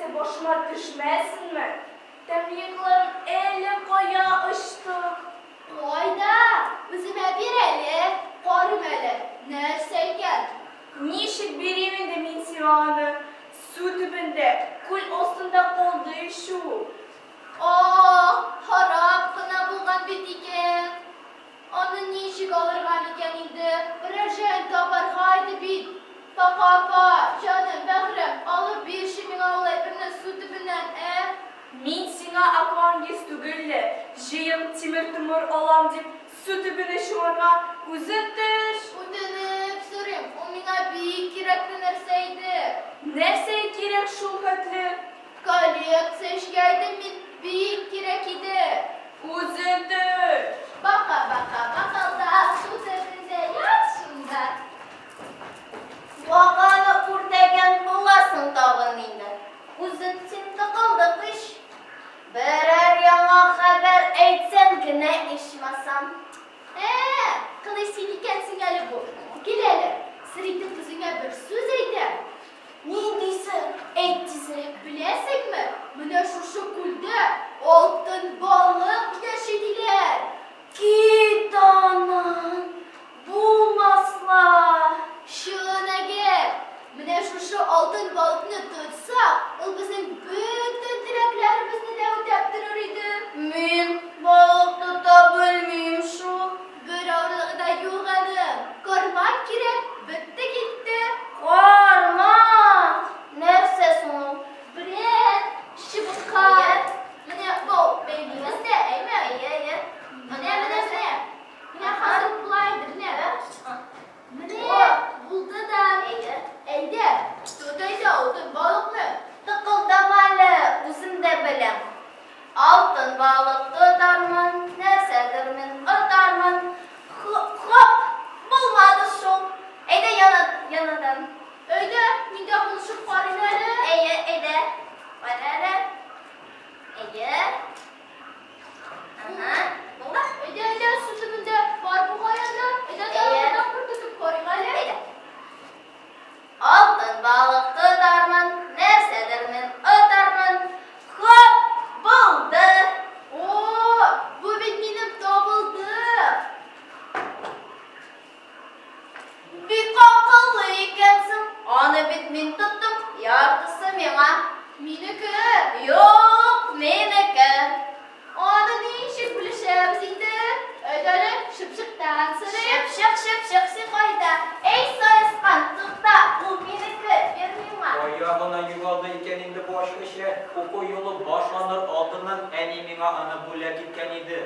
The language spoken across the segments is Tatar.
нәрсә башыма төшмәсенме? Тәмле йокыларым әллә кая очты. Кайда? Үземә бир әле, карыйм әле, нәрсә икән? Ничек бирим инде мин сиңа аны? Су төбендә, күл астында калды ич ул. Ах, харап кына булган бит икән. Аны ничек алырга микән инде? Берәр җаен табарга иде бит. Бака апа, җаным, бәгърем, алып бирче миңа ул әйберне су төбеннән, ә? Мин сиңа аквангист түгел лә, җыен тимер-томыр алам дип, су төбенә чумарга үзең төш! Үтенеп сорыйм, ул миңа бик кирәкле нәрсә иде. Нәрсә кирәк шул хәтле? Коллекция эшкә идем мин, бик кирәк иде. Үзең төш! Бака, бака, бакалда, су төбендә ят шунда. Баканы үртәгән буласың тагын инде. Үзең син тыкылдык ич. Берәр яңа хәбәр әйтсәң генә ичмасам. Ә, кылый син икәнсең әле бу. Кил әле, сер итеп үзеңә бер сүз әйтәм. Нинди сер? Әйт тизрәк. Беләсеңме, менә шушы күлдә алтын балык яши диләр. Кит аннан! Булмас ла! Чын әгәр! Менә шушы алтын балыкны тотсак, ул безнең бөтен теләкләребезне дә үтәп торыр иде. Мин балык тота белмим шул. Бер авырлыгы да юк аның. Кармак кирәк, бетте китте. Кармак! Нәрсә соң ул? Берәр чыбыкка. Әйе. Менә бау бәйлибез дә, әйме? Әйе, әйе. Менә, менә, менә. Менә хәзер була инде, менә. Менә булды да. Әйе. Әйдә, тот әйдә алтын балыкны. Тыкылдама әле, үзем дә беләм. Алтын балык тотармын, нәрсәдер мин отармын. Хоп, булмады шул. Әйдә яна, янадан. Әйдә, мин дә булышып карыйм әле. Әйе, әйдә. Кара әле. Әйе. Ага, булды. Әйдә, әйдә, су төбендә бар бугай анда. Әйдә, Әйе. тагын бер тапкыр тотып карыйк әле. Әйдә. Алтын балык тотармын, нәрсәдер мин отармын. Хоп, булды. О, бу бит минем табылды. Бик акыллы икәнсең. Аны бит мин тоттым, яртысы миңа. Минеке. Юк, минеке. Аны ничек бүлешәбез инде? Әйдә әле, чыпчыктан сорыйк. Чыпчык, чыпчык, син кайда? Әй, саескан, тукта, ул минеке, бир миңа. Кая гына югалды икән инде бу ачкыч, ә? Уку юлы башланыр алдыннан әни миңа аны бүләк иткән иде.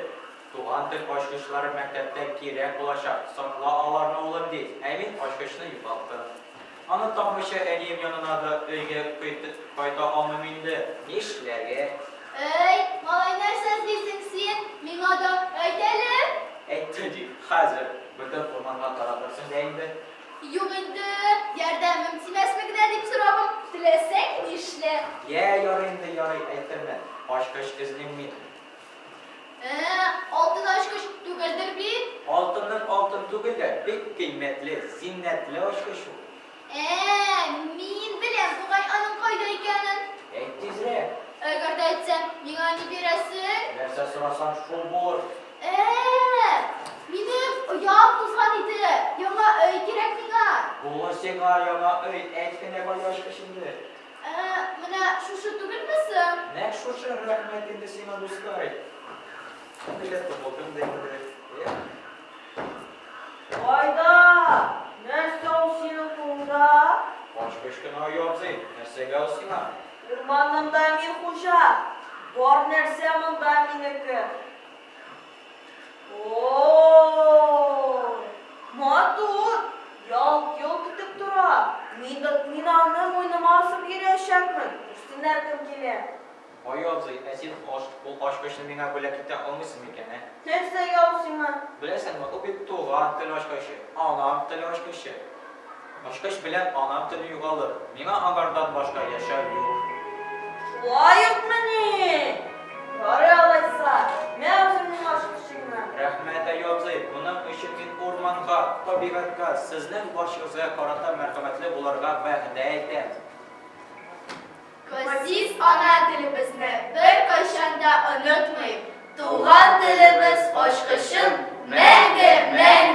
Туган тел ачкычлары мәктәптә кирәк булачак, сакла аларны, улым, ди. Ә мин ачкычны югалттым. Аны тапмыйча әнием янына да өйгә кайта алмыйм инде. Нишләргә? Әй, малай, нәрсә эзлисең син? Миңа да әйт әле. Әйтте ди, хәзер бөтен урманга таратырсың да инде. Юк инде, ярдәмем тимәсме генә дип соравым. Теләсәң нишлә. Йә, ярый инде, ярый, әйтермен. Ачкыч эзлим мин. Ә, алтын ачкыч түгелдер бит? Алтынның алтын түгел дә, бик кыйммәтле, зиннәтле ачкыч ул. Ә, мин беләм бугай аның кайда икәнен. Әйт тизрәк. Әгәр дә әйтсәм, миңа ни бирәсең? Нәрсә сорасаң, шул булыр. Ә, минем оям тузган иде. Яңа өй кирәк миңа. Булыр сиңа яңа өй, әйт кенә кайда ачкыч инде. Ә, менә шушы түгелме соң? Нәкъ шушы, рәхмәт инде сиңа, дускай. Билет булдым да инде. Эх. Кайда? Нәрсә ул синең кулыңда? Ачкыч кына, Аю абзый, нәрсәгә ул сиңа? Урманымда мин хуҗа. Бар нәрсә монда минеке. О, матур! Ялт-йолт итеп тора. Мин, мин аны муеныма асып йөриячәкмен. Күрсеннәр кем килә. Аю абзый, ә син ул ачкычны миңа бүләк итә алмыйсың микән, ә? Нәрсәгә ул сиңа? Беләсеңме, ул бит туган тел ачкычы, анам теле ачкычы. Ачкыч белән анам теле югалыр. Миңа аңардан башка яшәү юк. Шулай укмыни? Ярый алайса, мә үзеңнең ачкычыңны. Рәхмәт, Аю абзый, моның өчен мин урманга, табигатькә, сезнең барчагызга карата мәрхәмәтле булырга вәгъдә итәм. Газиз ана телебезне беркайчан да онытмыйк. Туган телебез ачкычын мәңге, мәңге.